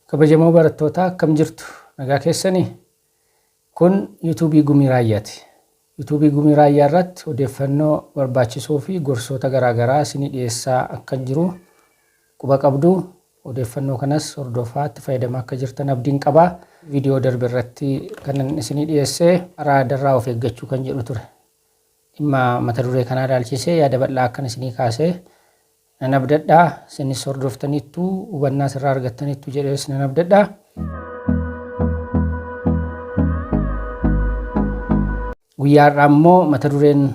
Kabajamoo barattootaa, akkam jirtu? Nagaa keessanii? Kun Yuutuubii Gumii Raayyaati. Yuutuubii Gumii Raayyaa irratti odeeffannoo barbaachisoo fi gorsoota garaagaraa isinii dhiyeessaa akkan jiru quba qabdu. Odeeffannoo kanas hordofaa itti fayyadamaa akka jirtan abdiin qaba. Viidiyoo darbe irratti kanan isinii dhiyeesse raadarraa of eeggachuu kan jedhu ture. Dhimma mata duree kanaa ilaalchisee yaada bal'aa akkan isinii kaase nan abdadha. Isinis hordoftaniittu, hubannaas irraa argattaniittu jedhees nan abdadha. Guyyaa har'aa immoo mata dureen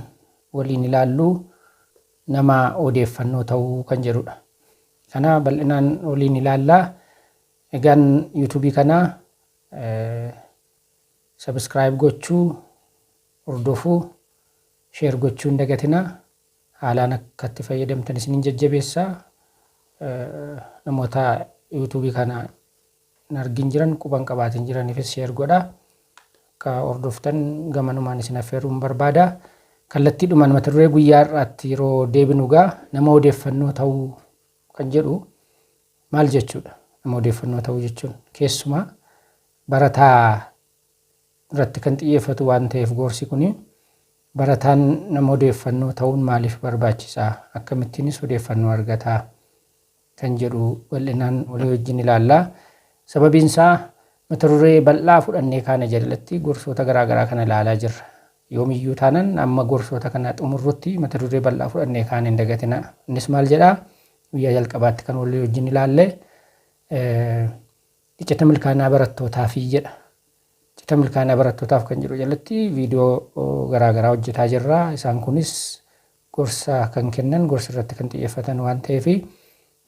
waliin ilaallu nama odeeffannoo ta'uu kan jedhudha. Kana bal'inaan waliin ilaalla. Egaan yuutuubii kana subscribe gochuu, hordofuu, share gochuu hin dagatinaa. Haalaan akka itti fayyadamtan isinin jajjabeessa. Namoota yuutuubii kana hin argin jiran, quba hin qabaatin jiraniifis share godha. Akka hordoftan gamanumaan isin affeeruun barbaada. Kallattiidhumaan mata duree guyyaa har'aatti yeroo deebinu egaa nama odeeffannoo ta'uu kan jedhu maal jechuudha? Nama odeeffannoo ta'uu jechuun keessumaa barataa irratti kan xiyyeeffatu waan ta'eef, gorsi kuni barataan nama odeeffannoo ta'uun maaliif barbaachisaa? Akkamittiinis odeeffannoo argataa? Kan jedhu bal'inaan walii wajjin ilaalla. Sababiin isaa mata duree bal'aa fudhannee kaane jalatti gorsoota garaa garaa kana ilaalaa jirra. Yoomiyyuu taanan amma gorsoota kana xumurrutti mata duree bal'aa fudhannee kaane hin dagatinaa. Innis maal jedhaa? Guyyaa jalqabaatti kan walii wajjin ilaalle iccita milkaa'inaa barattootaafii jedha. Iccita milkaa'inaa barattootaaf kan jedhu jalatti viidiyoo garaa garaa hojjetaa jirra. Isaan kunis gorsa kan kennan, gorsa irratti kan xiyyeeffatan waan ta'eef,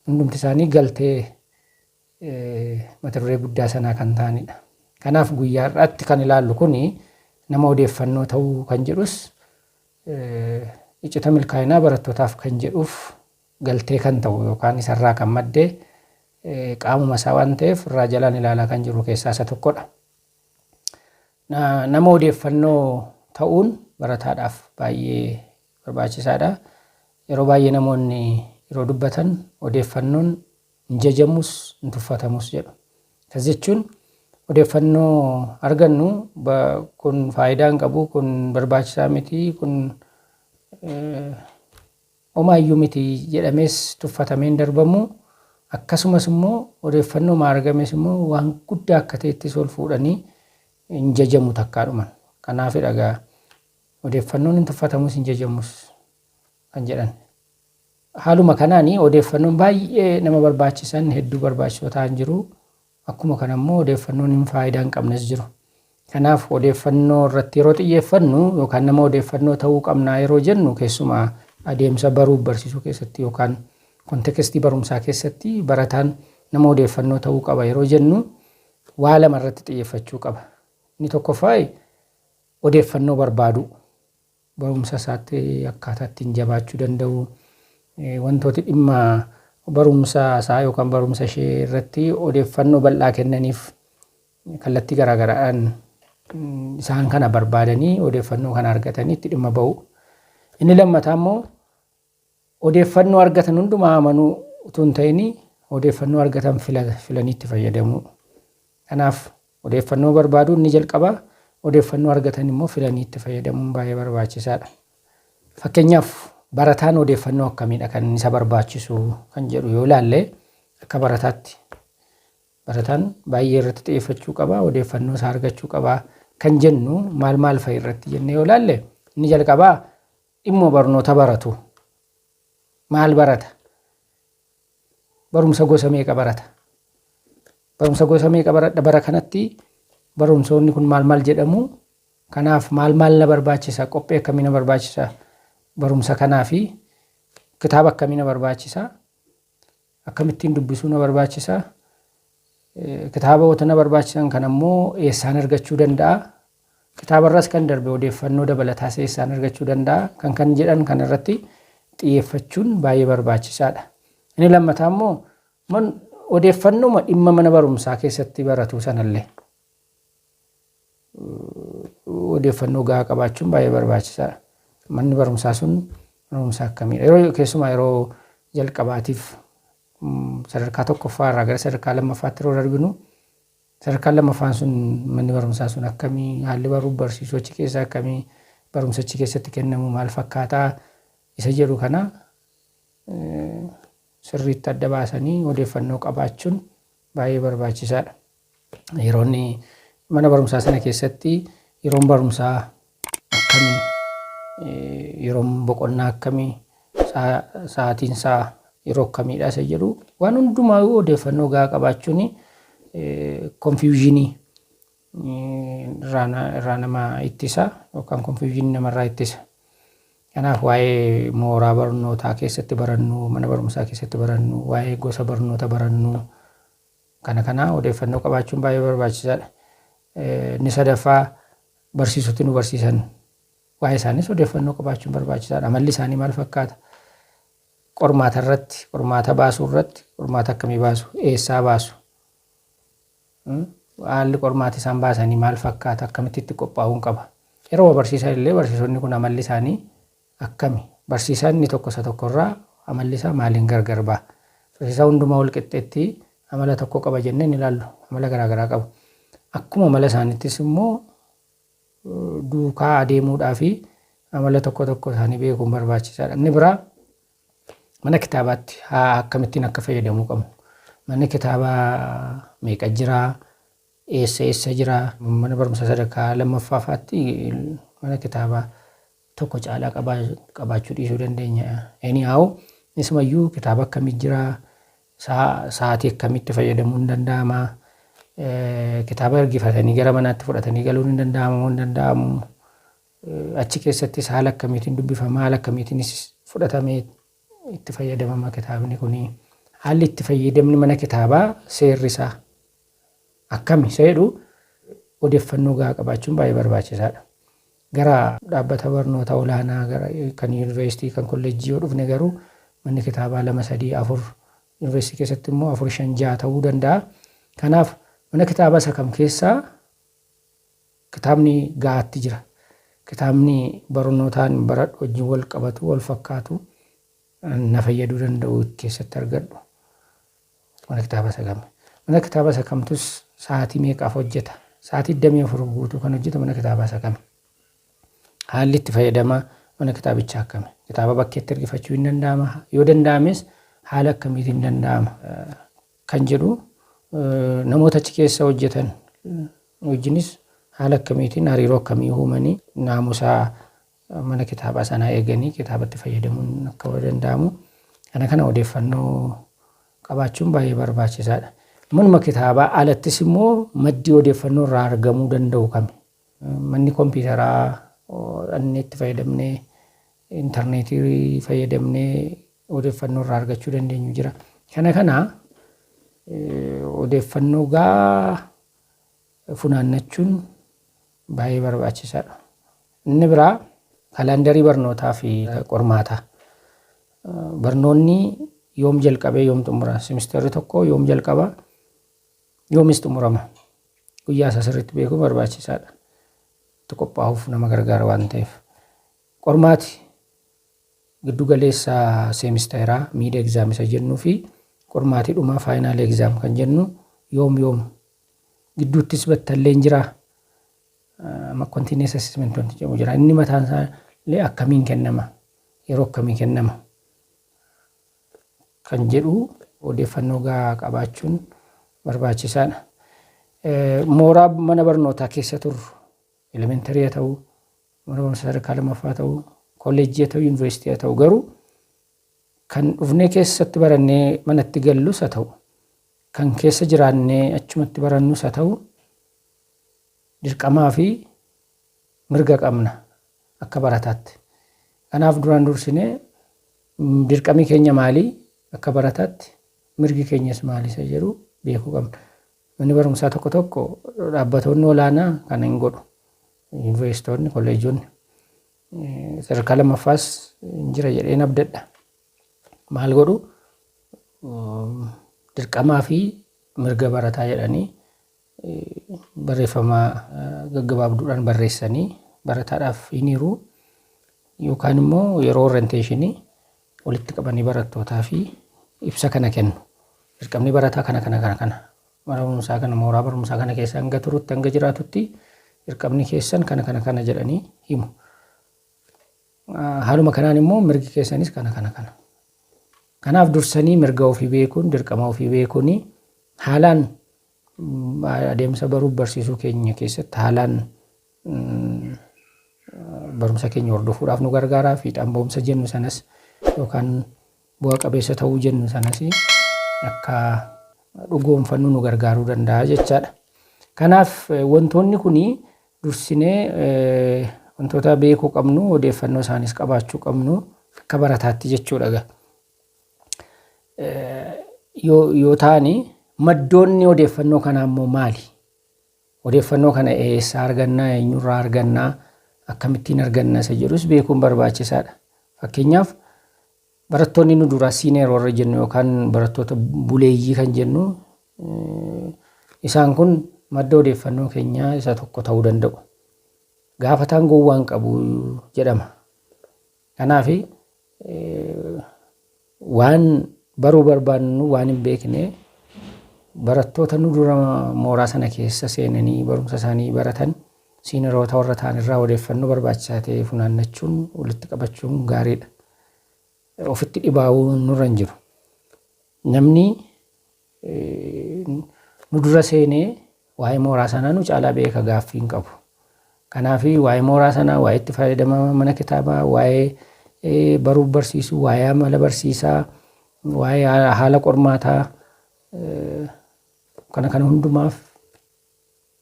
hundumti isaanii galtee mata duree guddaa sanaa kan ta'anidha. Kanaaf guyyaa har'aatti kan ilaallu kuni nama odeeffannoo ta'uu kan jedhus iccita milkaa'inaa barattootaaf kan jedhuuf galtee kan ta'u yookaan isarraa kan madde qaamuma isaa waan ta'eef, irraa jalaan ilaalaa kan jiru keessaa isa tokkodha. Nama odeeffannoo ta'uun barataadhaaf baay'ee barbaachisaadha. Yeroo baay'ee namoonni yeroo dubbatan odeeffannoon hin jajamus, hin tuffatamus jedhu. Akkas jechuun odeeffannoo argannu kun faayidaa hin qabu, kun barbaachisaa miti, kun homaayyuu miti jedhamees tuffatamee hin darbamu. Akkasumas immoo odeeffannoo maa argames immoo waan guddaa akka ta'ettis ol fuudhanii hin jajamu takkaadhuman. Kanaafidha egaa odeeffannoon hin tuffatamus, hin jajamus kan jedhan. Haaluma kanaan odeeffannoon baay'ee nama barbaachisan hedduu barbaachisoo ta'an jiru. Akkuma kana immoo odeeffannoon hin faayidaa hin qabnes jiru. Kanaaf odeeffannoo irratti yeroo xiyyeeffannu yookaan nama odeeffannoo ta'uu qabnaa yeroo jennu, keessumaa adeemsa baruuf barsiisuu keessatti yookaan kontekstii barumsaa keessatti barataan nama odeeffannoo ta'uu qaba yeroo jennu waa lama irratti xiyyeeffachuu qaba. Inni tokkoffaa odeeffannoo barbaaduu. Barumsa isaatti akkaataa ittiin jabaachuu danda'u, wantooti dhimma barumsa isaa yookaan barumsa ishee irratti odeeffannoo bal'aa kennaniif kallattii garaa garaadhaan isaan kana barbaadanii odeeffannoo kana argatanii itti dhimma ba'u. Inni lammataa immoo odeeffannoo argatan hundumaa amanuu utuu hin ta'in, odeeffannoo argatan filanii itti fayyadamuu. Kanaaf odeeffannoo barbaaduu inni jalqabaa, odeeffannoo argatan immoo filanii itti fayyadamuun baay'ee barbaachisaadha. Fakkeenyaaf barataan odeeffannoo akkamiidha kan isa barbaachisu kan jedhu yoo ilaalle, akka barataatti barataan baay'ee irratti xiyyeeffachuu qaba, odeeffannoo isaa argachuu qaba kan jennu maal maal fa'i irratti jennee yoo ilaalle, inni jalqabaa dhimma barnoota baratu. Maal barata? Barumsa gosa meeqa barata? Barumsa gosa meeqa baradha bara kanatti? Barumsoonni kun maal maal jedhamu? Kanaaf maal maal na barbaachisa? Qophii akkamii na barbaachisa? Barumsa kanaa fi kitaaba akkamii na barbaachisa? Akkamittiin dubbisuu na barbaachisa? Kitaabota na barbaachisan kan ammoo eessaan argachuu danda'a? Kitaabarras kan darbe odeeffannoo dabalataas eessaan argachuu danda'a? Kan kan jedhan kan irratti xiyyeeffachuun baay'ee barbaachisaadha. Inni lammataa immoo odeeffannoo dhimma mana barumsaa keessatti baratu sanallee odeeffannoo gahaa qabaachuun baay'ee barbaachisaadha. Manni barumsaa sun barumsa akkamiidha? Yeroo keessumaa yeroo jalqabaatiif Sadarkaa tokkoffaa irraa gara sadarkaa lammaffaatti yeroo darbinu, sadarkaan lammaffaan sun, manni barumsaa sun akkamii, haalli baruuf barsiisuu achi keessa akkamii, barumsa achi keessatti kennamu maal fakkaataa isa jedhu kana sirriitti adda baasanii odeeffannoo qabaachuun baay'ee barbaachisaadha. Yeroonni mana barumsaa sana keessatti yeroon barumsaa akkamii, yeroon boqonnaa akkamii, sa'aatiin isaa yeroo akkamiidha isa jedhu waan hundumaa odeeffannoo gahaa qabaachuun confusion irraa nama ittisa yookaan confusion namarraa ittisa. Kanaaf waa'ee mooraa barnootaa keessatti barannu, mana barumsaa keessatti barannu, waa'ee gosa barnoota barannu kana kana odeeffannoo qabaachuun baay'ee barbaachisaadha. Inni sadaffaa, barsiisoti nu barsiisan, waa'ee isaanis odeeffannoo qabaachuun barbaachisaadha. Amalli isaanii maal fakkaata? Qormaata irratti, qormaata baasuu irratti, qormaata akkamii baasu? Eessaa baasu? Haalli qormaata isaan baasanii maal fakkaata? Akkamitti itti qophaa'uun qaba? Yeroo barsiisan illee barsiisonni kun amalli isaanii akkami? Barsiisaan inni tokko isa tokkorraa amalli isaa maaliin gargar ba'a? Barsiisaa hundumaa wal qixxeetti amala tokko qaba jennee hin ilaallu. Amala garaagaraa qabu. Akkuma amala isaaniittis immoo duukaa adeemuudhaa fi amala tokko tokko isaanii beekuun barbaachisaadha. Inni biraa, mana kitaabaatti haa akkamittiin akka fayyadamuu qabnu. Manni kitaabaa meeqa jiraa? Eessa eessa jiraa? Mana barumsa sadarkaa lammaffaa fa'aatti mana kitaabaa tokko caalaa qabaachuu dhiisuu dandeenya. Anyhow, isumayyuu kitaaba akkamii jiraa? Sa'aatii akkamitti fayyadamuun hin danda'ama? Kitaaba ergifatanii gara manaatti fudhatanii galuun hin danda'ama moo hin danda'amu? Achi keessattis haala akkamiitiin dubbifama? Haala akkamiitiinis fudhatamee itti fayyadamama kitaabni kuni? Haalli itti fayyadamni mana kitaabaa, seerri isaa akkami isa jedhu odeeffannoo gahaa qabaachuun baay'ee barbaachisaadha. Gara dhaabbata barnoota olaanaa, gara kan yuunivarsiitii, kan kolleejjii yoo dhufne garuu, manni kitaabaa lama, sadii, afur, yuunivarsiitii keessatti immoo afur, shan, jaha ta'uu danda'a. Kanaaf mana kitaabaa isa kam keessaa kitaabni gahaatti jira? Kitaabni barnootaan baradhu wajjin wal qabatu, wal fakkaatu, na fayyaduu danda'u keessatti argadhu mana kitaaba isa kami? Mana kitaaba isa kamtus sa'aatii meeqaaf hojjeta? Sa'aatii 24 guutuu kan hojjetu mana kitaabaa isa kami? Haalli itti fayyadama mana kitaabichaa akkami? Kitaaba bakkeetti ergifachuu hin danda'ama? Yoo danda'ames haala akkamiitiin danda'ama? Kan jedhu, namoota achi keessa hojjetan wajjinis haala akkamiitiin, hariiroo akkamii uumanii, naamusaa mana kitaabaa sanaa eeganii kitaabatti fayyadamuun akka danda'amu kana kana odeeffannoo qabaachuun baay'ee barbaachisaadha. Manuma kitaabaa alattis immoo maddi odeeffannoo irraa argamuu danda'u kami? Manni kompiitaraa inni itti fayyadamnee, intarneetii fayyadamnee odeeffannoo irraa argachuu dandeenyu jira. Kana kana odeeffannoo gahaa funaannachuun baay'ee barbaachisaadha. Inni biraa kalaandarii barnootaa fi qormaataa. Barnoonni yoom jalqabee yoom xumura? Simisterri tokko yoom jalqaba? Yoomis xumurama? Guyyaa isaa sirriitti beekuun barbaachisaadha. Itti qophaa'uuf nama gargaara waan ta'eef. Qormaati giddu galeessa seemisteeraa, mid exam isa jennuu, fi qormaatii dhumaa, final exam kan jennu, yoom yoom? Gidduuttis battalleen jira. Amma continuous assessment wanti jedhamu jira. Inni mataan isaa illee akkamiin kennama? Yeroo akkamii kennama? Kan jedhu odeeffannoo gahaa qabaachuun barbaachisaadha. Mooraa mana barnootaa keessa turru, elementary haa ta'u, mana barumsa sadarkaa lammaffaa haa ta'u, kolleejjii haa ta'u, yuunivarsiitii haa ta'u, garuu kan dhufnee keessatti barannee manatti gallus haa ta'u, kan keessa jiraannee achumatti barannus haa ta'u, dirqamaa fi mirga qabna akka barataatti. Kanaaf duraan dursinee dirqamni keenya maalii akka barataatti, mirgi keenyas maali isa jedhu beekuu qabna. Manni barumsaa tokko tokko, dhaabbatoonni olaanaa kana hin godhu. Yuunivarsiitonni, kolleejjonni sadarkaa lammaffaas hin jira jedheen abdadha. Maal godhu? Dirqamaa fi mirga barataa jedhanii barreeffama gaggabaabduudhaan barreessanii barataadhaaf hin hiru, yookaan immoo yeroo orientation walitti qabanii barattootaa fi ibsa kana kennu. Dirqamni barataa kana kana kana kana. Mana barumsaa kana, mooraa barumsaa kana keessa hanga turutti, hanga jiraatutti dirqamni keessan kana kana kana jedhanii himu. Haaluma kanaan immoo mirgi keessanis kana kana kana. Kanaaf dursanii mirga ofii beekuun, dirqama ofii beekuun haalaan adeemsa baruuf barsiisuu keenya keessatti haalaan barumsa keenya hordofuudhaaf nu gargaara. Fiixaan ba'umsa jennu sanas yookaan bu'a qabeessa ta'uu jennu sanas akka dhugoomfannu nu gargaaruu danda'a jechaadha. Kanaaf wantoonni kun dursinee wantoota beekuu qabnu, odeeffannoo isaanis qabaachuu qabnu akka barataatti jechuudha. Yoo ta'ani maddoonni odeeffannoo kanaa immoo maali? Odeeffannoo kana eessaa argannaa, eenyurraa argannaa, akkamittiin argannaa isa jedhus beekuun barbaachisaadha. Fakkeenyaaf, barattoonni nu duraa senior warra jennu yookaan barattoota buleeyyii kan jennu, isaan kun madda odeeffannoo keenyaa isa tokko ta'uu danda'u. Gaafataan gowwaan qabu jedhama. Kanaaf waan baruu barbaannu, waan hin beekne, barattoota nu dura mooraa sana keessa seenanii barumsa isaanii baratan, senioroota warra ta'an irraa odeeffannoo barbaachisaa ta'e funaannachuun, walitti qabachuun gaariidha. Ofitti dhibaa'uu nurra hin jiru. Namni nu dura seenee waa'ee mooraa sanaa nu caalaa beeka, gaaffii hin qabu. Kanaaf waa'ee mooraa sanaa, waa'ee itti fayyadama mana kitaabaa, waa'ee baruuf barsiisuu, waa'ee amala barsiisaa, waa'ee haala qormaataa, kana kana hundumaaf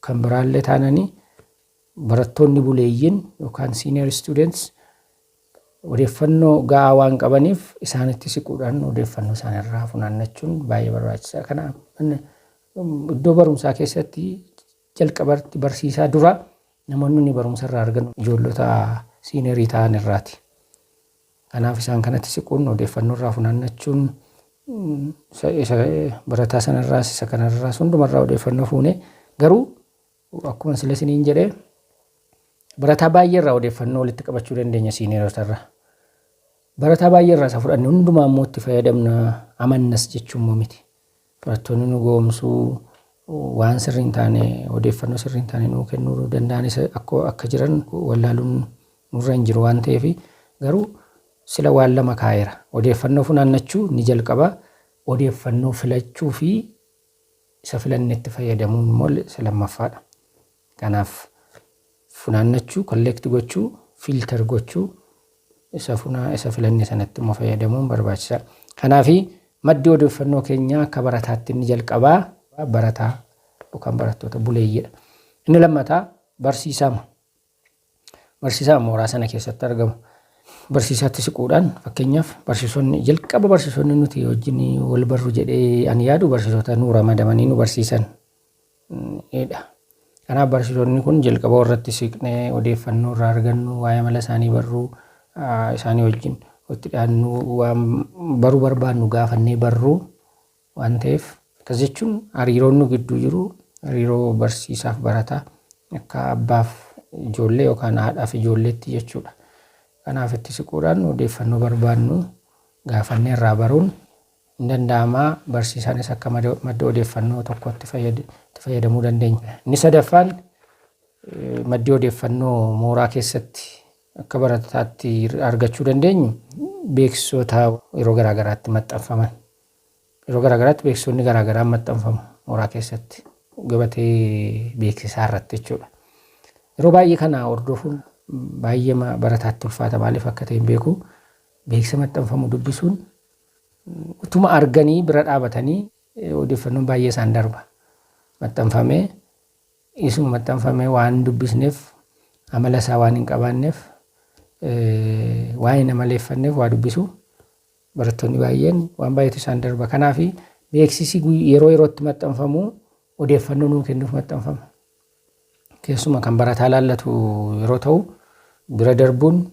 kan biraallee taananii barattoonni buleeyyiin yookaan senior students odeeffannoo ga'aa waan qabaniif isaanitti siquudhaan odeeffannoo isaanirraa funaannachuun baay'ee barbaachisaa. Kanaaf iddoo barumsaa keessatti jalqabatti barsiisaa dura namoonni nuyi barumsa irraa argannu ijoollota seniorii ta'an irraati. Kanaaf isaan kanatti siquun odeeffannoo irraa funaannachuun, isa barataa sanarraas, isa kanarraas, hundumarraa odeeffannoo fuune. Garuu akkuma sila isiniin jedhee, barataa baay'ee irraa odeeffannoo walitti qabachuu dandeenya seniorota irraa. Barataa baay'ee irraa isa fudhanne hundumaa immoo itti fayyadamna, amannas jechuun immoo miti. Barattoonni nu goomsuu, waan sirrii hin taane, odeeffannoo sirrii hin taane nuu kennuu danda'anis akka jiran wallaaluun nurra hin jiru waan ta'eef, garuu sila waan lama kaa'eera. Odeeffannoo funaannachuu ni jalqaba. Odeeffannoo filachuu fi isa filanne itti fayyadamuun immoo isa lammaffaadha. Kanaaf funaannachuu, collect gochuu, filter gochuu, isa funaa isa filanne sanatti immoo fayyadamuun barbaachisaadha. Kanaafi maddi odeeffannoo keenyaa akka barataatti inni jalqabaa barataa yookaan barattoota buleeyyiidha. Inni lammataa barsiisaama. Barsiisaa mooraa sana keessatti argamu. Barsiisaatti siquudhaan, fakkeenyaaf, barsiisonni jalqaba, barsiisonni nuti wajjin wal barru jedhee ani yaadu, barsiisota nu ramadamanii nu barsiisan dha. Kanaaf barsiisonni kun jalqaba warratti siqnee odeeffannoo irraa argannu, waa'ee amala isaanii barruu, isaanii wajjin walitti dhiyaannu, waan baruu barbaannu gaafannee barruu waan ta'eef, akkas jechuun hariiroon nu gidduu jiru hariiroo barsiisaaf barataa akka abbaaf ijoollee yookaan haadhaaf ijoolleetti jechuudha. Kanaaf itti siquudhaan odeeffannoo barbaannu gaafannee irraa baruun hin danda'amaa. Barsiisaanis akka madda odeeffannoo tokkotti itti fayyadamuu dandeenya. Inni sadaffaan maddi odeeffannoo mooraa keessatti akka barataatti argachuu dandeenyu beeksisoota yeroo garaa garaatti maxxanfaman. Yeroo garaa garaatti beeksisoonni garaa garaa maxxanfamu mooraa keessatti, gabatee beeksisaa irratti jechuudha. Yeroo baay'ee kana hordofuun baay'ee barataatti ulfaata, maaliif akka ta'e hin beeku. Beeksisa maxxanfamu dubbisuun utuma arganii bira dhaabatanii odeeffannoon baay'ee isaan darba. Maxxanfamee, isuma maxxanfamee waan dubbisneef, amala isaa waan hin qabaanneef, waan hin amaleeffanneef, waa dubbisu barattoonni baay'een waan baay'eetu isaan darba. Kanaaf beeksisi yeroo yerootti maxxanfamu odeeffannoo nuu kennuuf maxxanfama. Keessuma kan barataa laallatu yeroo ta'u bira darbuun,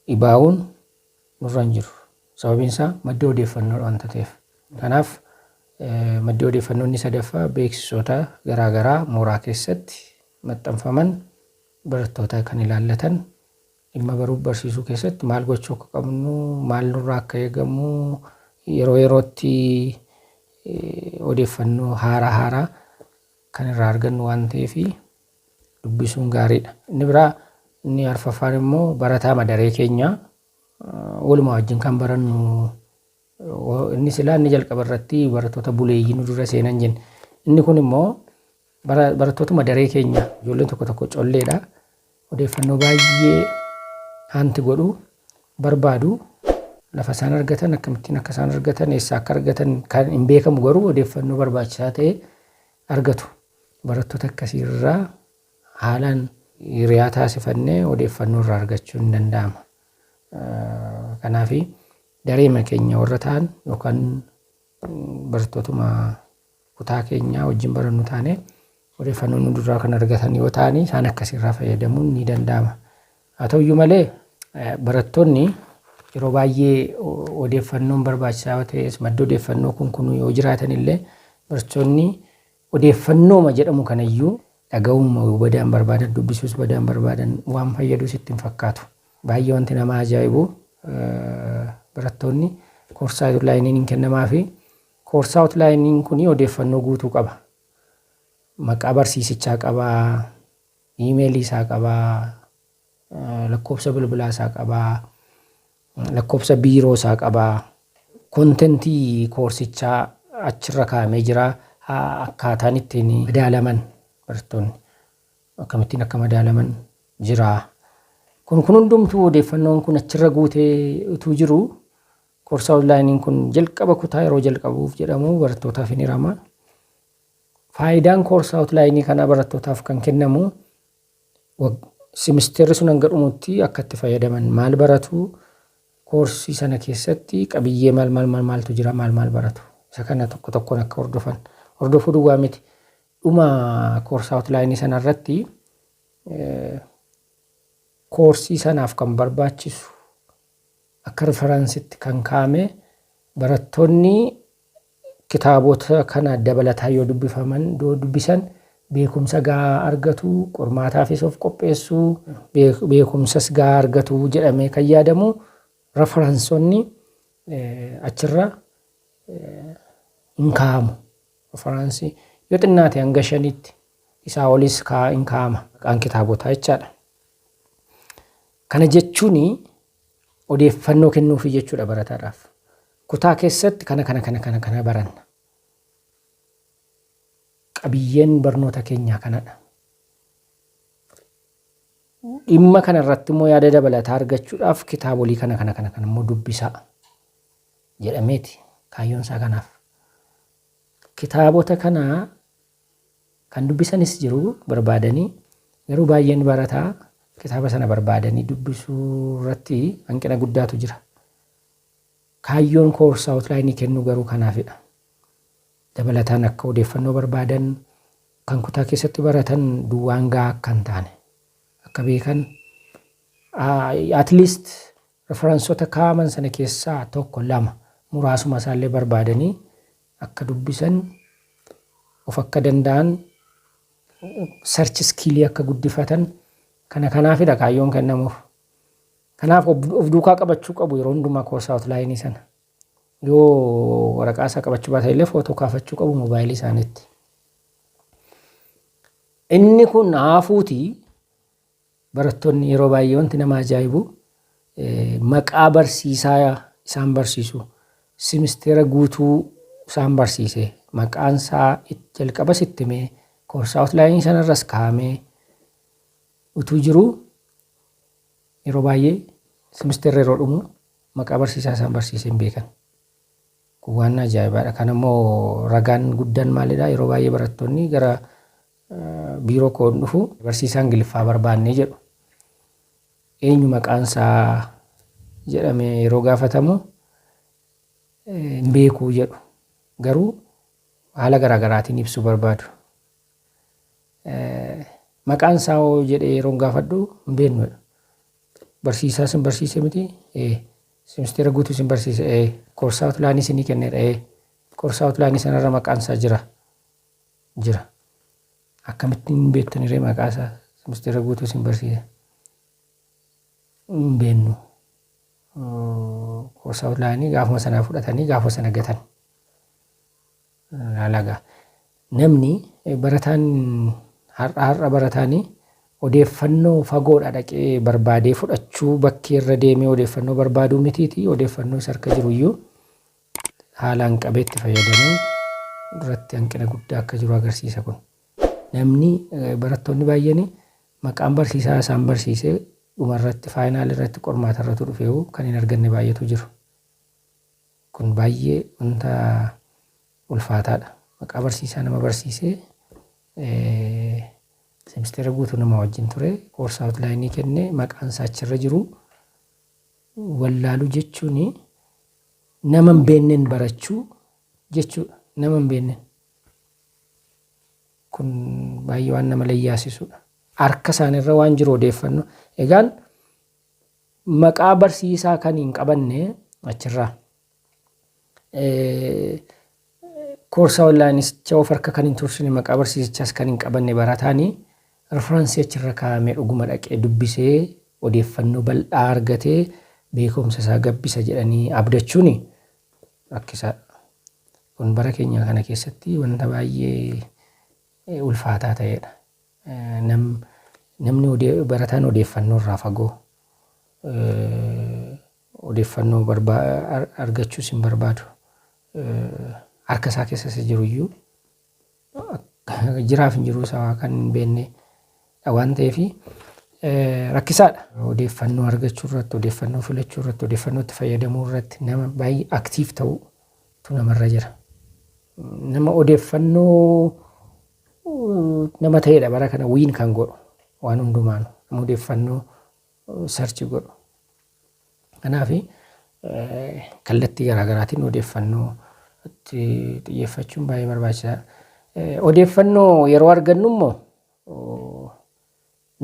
dhibaa'uun nurra hin jiru. Sababiin isaa madda odeeffannoo waanta ta'eef. Kanaaf maddi odeeffannoo inni sadaffaa beeksisoota garaagaraa mooraa keessatti maxxanfaman, barattoota kan ilaallatan, dhimma baruuf barsiisuu keessatti maal gochuu akka qabnu, maal nurraa akka eegamu, yeroo yerootti Odeeffannoo haaraa haaraa kan irraa argannu waan ta'eef dubbisuun gaariidha. Inni biraa, inni arfaffaan immoo barataa madaree keenya walumaa wajjin kan barannu. Inni silaa inni jalqaba irratti barattoota buleeyyii nu dura seenan jenne. Inni kun immoo barattootuma daree keenya. Ijoolleen tokko tokko colleedha. Odeeffannoo baay'ee hunt godhu barbaadu. Lafa isaan argatan, akkamittiin akka isaan argatan, eessaa akka argatan kan hin beekamu, garuu odeeffannoo barbaachisaa ta'e argatu. Barattoota akkasiirraa haalaan hiriyaa taasifannee odeeffannoo irraa argachuun ni danda'ama. Kanaaf dareema keenya warra ta'an yookaan barattootuma kutaa keenyaa wajjin barannu taane, odeeffannoo nu duraa kan argatan yoo ta'an, isaan akkasiirraa fayyadamuun ni danda'ama. Haa ta'uyyuu malee, barattoonni yeroo baay'ee odeeffannoon barbaachisaa yoo ta'es, madda odeeffannoo kun kun yoo jiraatan illee, barattoonni odeeffannooma jedhamu kanayyuu dhaga'uuma badaan barbaadan, dubbisuus badaan barbaadan, waan fayyadus itti hin fakkaatu. Baay'ee wanti nama ajaa'ibu, barattoonni course outlineiin hin kennamaa fi course outlineiin kun odeeffannoo guutuu qaba. Maqaa barsiisichaa qabaa, iimeelii isaa qabaa, lakkoofsa bilbilaa isaa qabaa, lakkoofsa biiroo isaa qabaa, contentii koorsichaa achirra kaa'amee jira. Akkaataan ittiin madaalaman, barattoonni akkamittiin akka madaalaman jira. Kun kun hundumtuu odeeffannoon kun achirra guutee utuu jiru, course outlineiin kun jalqaba kutaa yeroo jalqabuuf jedhamu barattootaaf hin hirama. Faayidaan course outlineii kanaa barattootaaf kan kennamu simisteerri sun hanga dhumutti akka itti fayyadaman, maal baratu, koorsii sana keessatti qabiyyee maal maal maal maaltu jira, maal maal baratu, isa kana tokko tokkoon akka hordofan. Hordofuu duwwaa miti, dhuma course outlineii sana irratti koorsii sanaaf kan barbaachisu akka referenceitti kan kaa'ame, barattoonni kitaabota kana dabalataa yoo dubbifaman, yoo dubbisan beekumsa gahaa argatu, qormaataafis of qopheessuu, beekumsas gahaa argatu jedhamee kan yaadamu referenceonni achirra hin kaa'amu. Referenceii yoo xinnaate hanga shanitti, isaa olis hin kaa'ama maqaan kitaabotaa jechaadha. Kana jechuun odeeffannoo kennuufi jechuudha barataadhaaf. Kutaa keessatti kana kana kana kana kana baranna. Qabiyyeen barnoota keenyaa kanadha. Dhimma kana irratti immoo yaada dabalataa argachuudhaaf kitaabolii kana kana kana kana immoo dubbisaa jedhameeti kaayyoon isaa kanaaf. Kitaabota kana kan dubbisanis jiru barbaadanii, garuu baay'een barataa kitaaba sana barbaadanii dubbisuu irratti hanqina guddaatu jira. Kaayyoon course outlineii kennuu garuu kanaafidha. Dabalataan akka odeeffannoo barbaadan, kan kutaa keessatti baratan duwwaan gahaa akka hin taane akka beekan, at least referenceota kaa'aman sana keessaa tokko lama muraasuma isaallee barbaadanii akka dubbisan, of akka danda'an, search skillii akka guddifatan, kana kanaafidha kaayyoon kennamuuf. Kanaaf of duukaa qabachuu qabu yeroo hundumaa course outlineii sana. Yoo waraqaa isaa qabachuu baatan illee footoo kaafachuu qabu moobaayilii isaaniitti. Inni kun haafuuti, barattoonni yeroo baay'ee wanti nama ajaa'ibu, maqaa barsiisaa isaan barsiisu, simisteera guutuu isaan barsiise, maqaan isaa jalqaba sitti himee, course outlineii sanarras kaa'amee utuu jiruu, yeroo baay'ee simisteerri yeroo dhumu maqaa barsiisaa isaan barsiise hin beekan. Kun waan ajaa'ibaadha. Kan immoo ragaan guddaan maalidha? Yeroo baay'ee barattoonni gara biiroo koo dhufu, barsiisaa Ingiliffaa barbaannee jedhu. Eenyu maqaan isaa jedhamee yeroo gaafatamu hin beekuu jedhu. Garuu haala garaa garaatiin ibsuu barbaadu. Maqaan isaa hoo jedhee yeroo gaafadhu hin beeknu. Barsiisaa sin barsiise miti? Simisteera guutuu sin barsiise? Course outlineii sinii kenneera? Course outlineii sanarra maqaan isaa jira. Jira. Akkamittiin hin beektaniree maqaa isaa, simisteera guutuu sin barsiise? Hin beeknu. Course outlineii gaafuma sana fudhatanii gaafuma sana gatan. Alagaa. Namni barataan har'a har'a barataanii odeeffannoo fagoodha dhaqee barbaadee fudhachuu, bakkee irra deemee odeeffannoo barbaaduu mitiiti, odeeffannoo isa harka jiru iyyuu haalaan qabeetti fayyadamuu irratti hanqina guddaa akka jiru agarsiisa kun. Namni, barattoonni baay'een maqaan barsiisaa isaan barsiisee dhumarratti, final irratti, qormaata irratti dhufee kan hin arganne baay'eetu jiru. Kun baay'ee wanta ulfaataadha. Maqaa barsiisaa nama barsiisee, semestera guutuu nama wajjin ture, course outline kenne, maqaan isaa achirra jiru wallaaluu jechuun nama hin beenneen barachuu jechuudha. Nama hin beenneen. Kun baay'ee waan nama layyaasisudha. Harka isaaniirra waan jiru odeeffannoo. Egaan maqaa barsiisaa kan hin qabanne achirraa, course outlineicha of harka kan hin tursine, maqaa barsiisichaas kan hin qabanne barataanii reference achirra kaa'amee dhuguma dhaqee dubbisee odeeffannoo bal'aa argatee beekumsa isaa gabbisa jedhanii abdachuun rakkisaadha. Kun bara keenya kana keessatti wanta baay'ee ulfaataa ta'edha. Namni, barataan odeeffannoo irraa fagoo, odeeffannoo argachuus hin barbaadu. Harka isaa keessa jiru iyyuu jiraaf hin jiruu isaa kan hin beekne waan ta'eef rakkisaadha. Odeeffannoo argachuu irratti, odeeffannoo filachuu irratti, odeeffannoo itti fayyadamuu irratti nama baay'ee active ta'utu namarra jira. Nama odeeffannoo nama ta'edha bara kana win kan godhu waan hundumaanu, nama odeeffannoo search godhu. Kanaaf kallattii garaagaraatiin odeeffannoo itti xiyyeeffachuun baay'ee barbaachisaadha. Odeeffannoo yeroo argannu immoo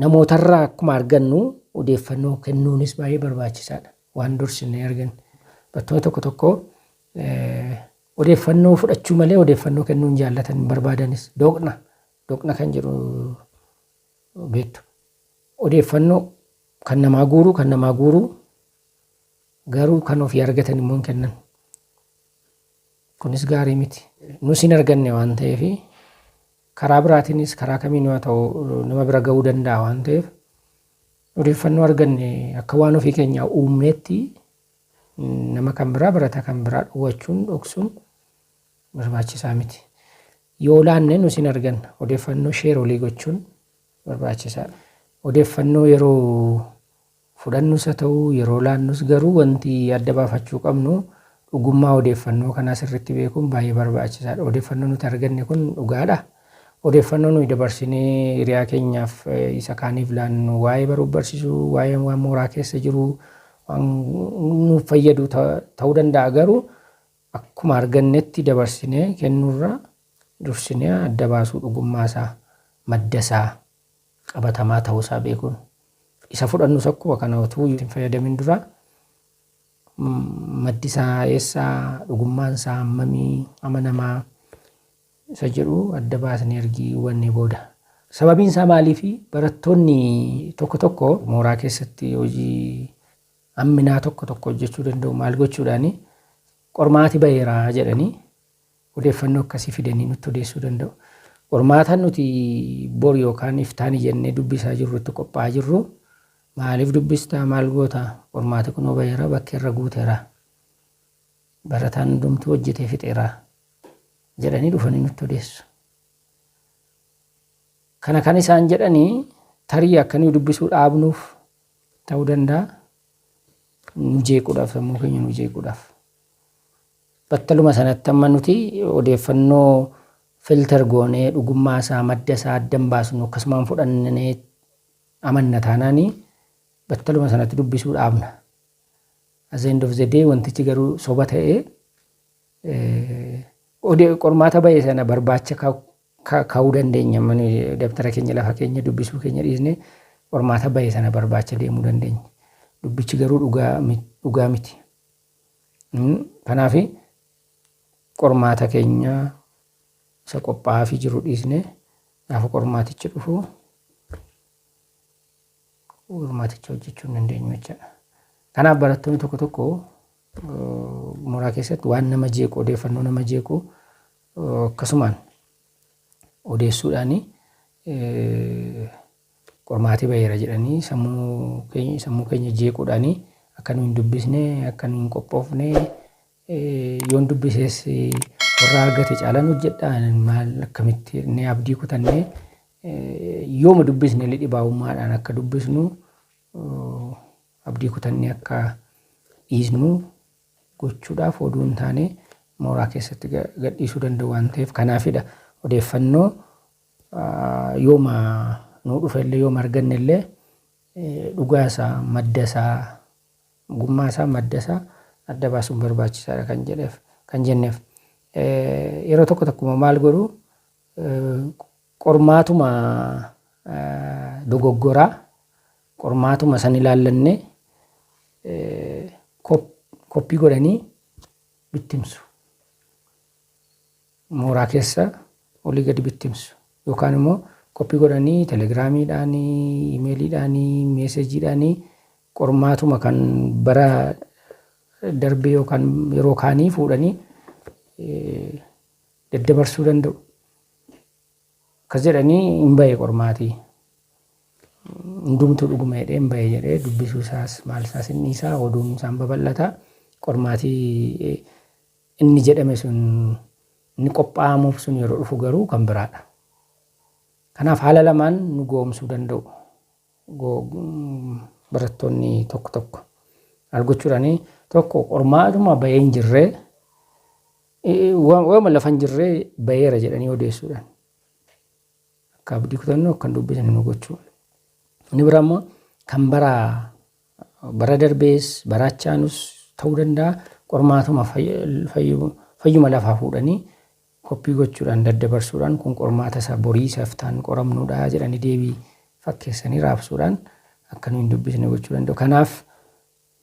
namootarraa akkuma argannu odeeffannoo kennuunis baay'ee barbaachisaadha. Waan dursinee arganne. Barattoonni tokko tokko odeeffannoo fudhachuu malee odeeffannoo kennuu hin jaallatan, hin barbaadanis. Doqna doqna kan jedhu beektu. Odeeffannoo kan namaa guuruu garuu kan ofii argatan immoo hin kennan. Kunis gaarii miti. Nus hin arganne waan ta'eef, karaa biraatiinis karaa kamiin haa ta'u nama bira ga'uu danda'a waan ta'eef, odeeffannoo arganne akka waan ofii keenyaa uumneetti nama kan biraa, barataa kan biraa dhowwachuun, dhoksuun barbaachisaa miti. Yoo laanne nus hin arganna, odeeffannoo share olii gochuun barbaachisaadha. Odeeffannoo yeroo fudhannus haa ta'u, yeroo laannus garuu wanti adda baafachuu qabnu dhugummaa odeeffannoo kanaa sirriitti beekuun baay'ee barbaachisaadha. Odeeffannoo nuti arganne kun dhugaadha? Odeeffannoo nuyi dabarsinee hiriyaa keenyaaf, isa kaaniif laannu, waa'ee baruuf barsiisuu, waa'ee waan mooraa keessa jiru, waan nuuf fayyadu ta'uu danda'a, garuu akkuma argannetti dabarsinee kennuurra dursinee adda baasuu, dhugummaa isaa, madda isaa, qabatamaa ta'uusaa beekuun, isa fudhannus akkuma kana utuu hin fayyadamin dura maddi isaa eessaa, dhugummaan isaa hammamii amanamaa isa jedhu adda baasnee ergi hubannee booda. Sababiin isaa maaliifi, barattoonni tokko tokko mooraa keessatti hojii hamminaa tokko tokko hojjechuu danda'u. Maal gochuudhaani? Qormaati baheeraa jedhanii odeeffannoo akkasii fidanii nutti odeessuu danda'u. Qormaata nuti bor yookaan iftaani jennee dubbisaa jirru, itti qophaa'aa jirru, maaliif dubbistaa, maal goota, qormaati kunoo baheera, bakka irra guuteera, barataan hundumtuu hojjetee fixeera jedhanii dhufanii nutti odeessu. Kana kan isaan jedhanii tarii akka nuyi dubbisuu dhaabnuuf ta'uu danda'a. Nu jeequudhaaf, sammuu keenya nu jeequudhaaf. Battaluma sanatti amma nuti odeeffannoo filter goonee dhugummaa isaa, madda isaa addan baasnu, akkasumaan fudhannee amanna taanaanii battaluma sanatti dubbisuu dhaabna. At the end of the day wantichi garuu soba ta'ee qormaata bahe sana barbaacha kaa'uu dandeenya. Dabtara keenya lafa keenya dubbisuu keenya dhiisnee qormaata bahe sana barbaacha deemuu dandeenya. Dubbichi garuu dhugaa miti. Kanaaf qormaata keenya isa qophaa'aafii jiru dhiisnee gaafa qormaatichi dhufu qormaaticha hojjechuu hin dandeenyu jechaadha. Kanaaf barattoonni tokko tokko mooraa keessatti waan nama jeequ, odeeffannoo nama jeequ Akkasumaan odeessuudhaani qormaatii baheera jedhanii sammuu keenya jeequudhaani akka nu hin dubbisne, akka nu hin qophoofne, yoon dubbisees warra argate caalaan hojjedha maal akkamitti jennee abdii kutannee, yooma dubbisne illee dhibaa'ummaadhaan akka dubbisnu, abdii kutannee akka dhiisnu gochuudhaaf oduu hin taane mooraa keessatti gadhiisuu danda'u waan ta'eef, kanaafidha odeeffannoo yooma nuu dhufe illee, yooma arganne illee, dhugaa isaa, madda isaa, dhugummaa isaa, madda isaa adda baasuun barbaachisaadha kan jedheef kan jenneef. Yeroo tokko tokko maal godhu? Qormaatuma dogoggoraa, qormaatuma san ilaallanne koppii godhanii bittimsu. Mooraa keessa olii gadi bittimsu. Yookaan immoo koppii godhanii telegiraamiidhaan, imeeliidhaan, meesejiidhaan qormaatuma kan bara darbee yookaan yeroo kaanii fuudhanii daddabarsuu danda'u. Akkas jedhanii hin bahe qormaatii. Hundumtuu dhuguma jedhee hin bahe jedhee dubbisuu isaas maal isaas inni isaa oduun isaan babal'ata. Qormaatii inni jedhame sun, inni qophaa'amuuf sun yeroo dhufu garuu kan biraadha. Kanaaf haala lamaan nu goomsuu danda'u barattoonni tokko tokko. Maal gochuudhaani? Tokko, qormaatuma bahee hin jirree, waanuma lafa hin jirree baheera jedhanii odeessuudhaan akka abdii kutannu, akka hin dubbisne nu gochuu. Inni biraa immoo kan bara darbees bara achaanus ta'uu danda'a, qormaatuma fayyuma lafaa fuudhanii koppii gochuudhaan daddabarsuudhaan, kun qormaata isa borii isa iftaan qoramnudha jedhanii deebii fakkeessanii raabsuudhaan akka nu hin dubbisne gochuu danda'u. Kanaaf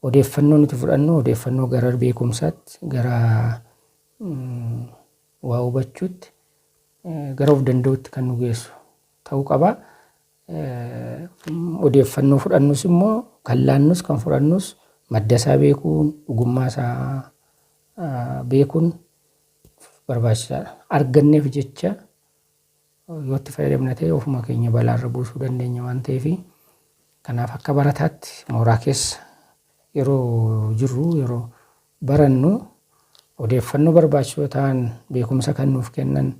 odeeffannoo nuti fudhannu odeeffannoo gara beekumsaatti, gara waa hubachuutti, gara of danda'utti kan nu geessu ta'uu qaba. Odeeffannoo fudhannus immoo, kan laannus kan fudhannus, madda isaa beekuun, dhugummaa isaa beekuun barbaachisaadha. Arganneef jecha yoo itti fayyadamna ta'e ofuma keenya balaarra buusuu dandeenya waan ta'eef, kanaaf akka barataatti mooraa keessa yeroo jirru, yeroo barannu, odeeffannoo barbaachisoo ta'an, beekumsa kan nuuf kennan,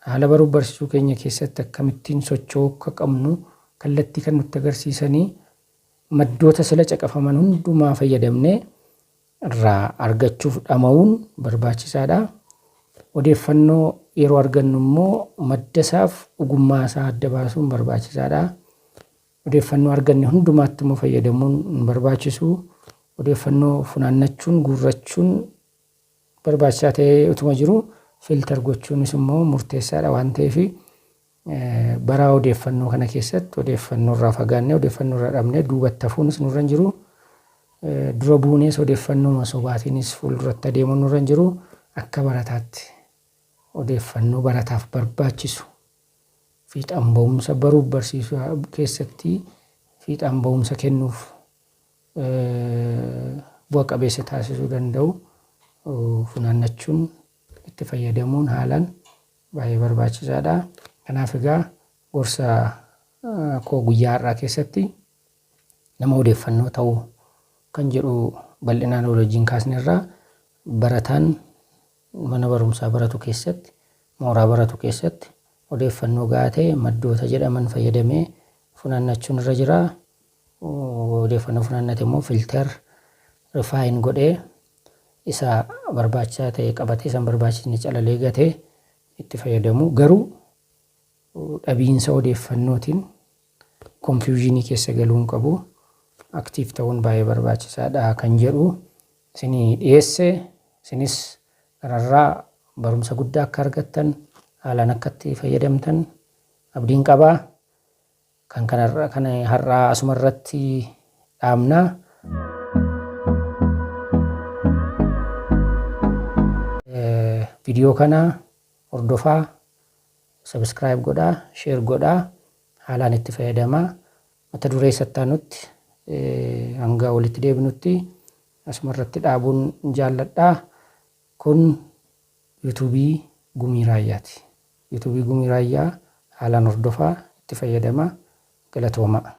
haala baruuf barsiisuu keenya keessatti akkamittiin socho'uu akka qabnu kallattii kan nutti agarsiisanii, maddoota sila caqafaman hundumaa fayyadamnee irraa argachuuf dhama'uun barbaachisaadha. Odeeffannoo yeroo argannu immoo madda isaaf dhugummaa isaa adda baasuun barbaachisaadha. Odeeffannoo arganne hundumaatti immoo fayyadamuun hin barbaachisu. Odeeffannoo funaannachuun, guurrachuun barbaachisaa ta'ee utuma jiru, filter gochuunis immoo murteessaadha waan ta'eef, bara odeeffannoo kana keessatti odeeffannoo irraa fagaannee, odeeffannoo irraa dhabnee duubatti hafuunis nurra hin jiru. Dura buunees odeeffannoo sobaatiinis fuulduratti adeemuun nurra hin jiru. Akka barataatti odeeffannoo barataaf barbaachisu, fiixaan ba'umsa baruuf barsiisuu keessatti fiixaan ba'umsa kennuuf bu'a qabeessa taasisuu danda'u funaannachuun itti fayyadamuun haalaan baay'ee barbaachisaadha. Kanaaf egaa gorsa koo guyyaa har'aa keessatti nama odeeffannoo ta'uu kan jedhu bal'inaan wal wajjin kaasnerraa. Barataan mana barumsaa baratu keessatti, mooraa baratu keessatti odeeffannoo gahaa ta'e maddoota jedhaman fayyadamee funaannachuun irra jira. Odeeffannoo funaannate immoo filter, refine godhee, isa barbaachisaa ta'e qabatee, isa hin barbaachisne calalee gatee itti fayyadamu. Garuu dhabiinsa odeeffannootiin confusionii keessa galuu hin qabu. Active ta'uun baay'ee barbaachisaadha kan jedhu isinii dhiyeesse. Isinis kanarraa barumsa guddaa akka argattan, haalaan akka itti fayyadamtan abdiin qaba. Kan kanarra kan har'aa asuma irratti dhaabna. Viidiyoo kana hordofaa, subscribe godhaa, share godhaa, haalaan itti fayyadamaa. Mata duree isatti hanga walitti deebinutti asuma irratti dhaabuun jaalladha. Kun yuutuubii Gumii Raayyaati. Yuutuubii Gumii Raayyaa haalaan hordofaa, itti fayyadamaa. Galatoomaa.